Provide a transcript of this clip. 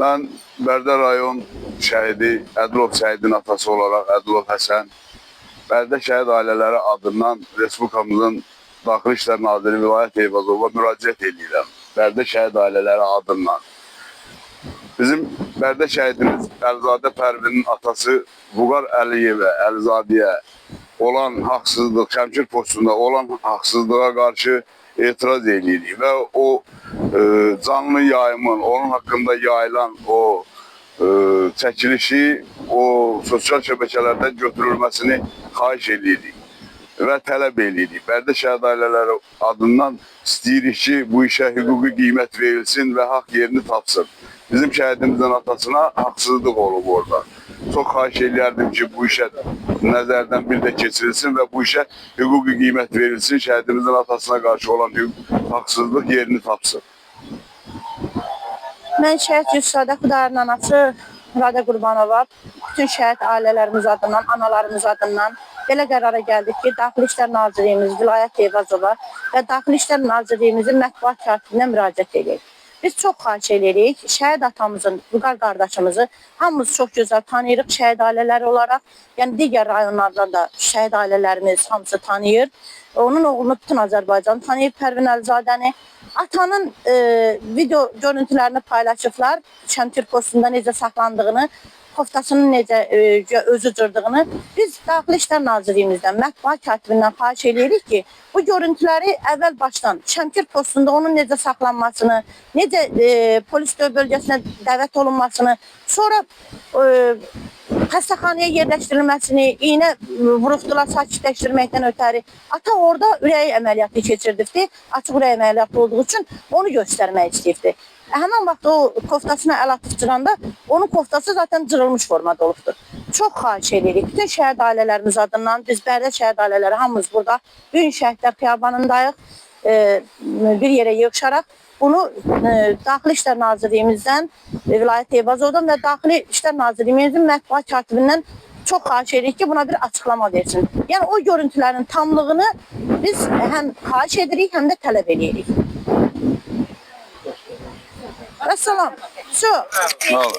Mən Bərdə rayon şəhidi Ədilov Səidin atası olaraq Ədilov Həsən, Bərdə şəhid ailələri adından Respublikamızın Daxili İşlər Naziri Vilayət Eyvazova müraciət edirəm. Bərdə şəhid ailələri adından. Bizim Bərdə şəhidimiz Əlizadə Pərvinin atası Vüqar Əliyevə, Əlizadəyə olan haqsızlıq, Şəmkir postunda olan haqsızlığa qarşı etiraz edirik və o canlı yayımın, onun haqqında yayılan o çəkilişi o sosial şəbəkələrdən götürülməsini xahiş edirik və tələb edirik. Bərdə şəhid ailələri adından istəyirik ki, bu işə hüquqi qiymət verilsin və haqq yerini tapsın. Bizim şəhidimizin atasına haqsızlıq olub orada. Çox xahiş eləyərdim ki, bu işə nəzərdən bir də keçirilsin və bu işə hüquqi qiymət verilsin. Şəhidimizin atasına qarşı olan haqsızlıq yerini tapsın. Mən şəhid Yusufzadə Xudayarın anası Muradə Qurbanova, bütün şəhid ailələrimiz adından, analarımız adından belə qərara gəldik ki, Daxili İşlər Nazirliyimiz Vilayət Eyvazova və Daxili İşlər Nazirliyimizin mətbuat katibinə müraciət edirik. Biz çox xahiş edirik, şəhid atamızın, Vüqar qardaşımızı hamımız çox gözəl tanıyırıq şəhid ailələri olaraq. Yəni digər rayonlardan da şəhid ailələrimiz hamısı tanıyır. Onun oğlunu bütün Azərbaycan tanıyır, Pərvin Əlizadəni. Atanın video görüntülərini paylaşıblar. Şəmkir postunda necə saxlandığını, koftasının necə özü cırdığını. Biz Daxili İşlər Nazirliyimizdən, mətbuat katibindən xahiş edirik ki, bu görüntüləri əvvəl başdan Şəmkir postunda onun necə saxlanmasını, necə polis bölgəsinə dəvət olunmasını, sonra xəstəxanaya yerləşdirilməsini, iynə vurubdular sakitləşdirməkdən ötəri. Ata orada ürək əməliyyatı keçirdibdi. Açıq ürək əməliyyatı olduğu üçün onu göstərmək istəyibdi. Həmin vaxt o koftasına əl atıb cıranda onun koftası zaten cırılmış formada olubdur. Çox xahiş edirik. Bütün şəhid ailələrimiz adından biz Bərdə şəhid ailələri hamımız burada bu gün Şəhidlər Xiyabanındayıq. Bir yerə yığışaraq bunu Daxili İşlər Nazirliyimizdən, Vilayət Eyvazovdan və Daxili İşlər Nazirliyimizin mətbuat katibindən çox xahiş edirik ki, buna bir açıqlama versin. Yəni o görüntülərin tamlığını biz həm xahiş edirik, həm də tələb edirik. Vəssalam. Su. Nə oldu?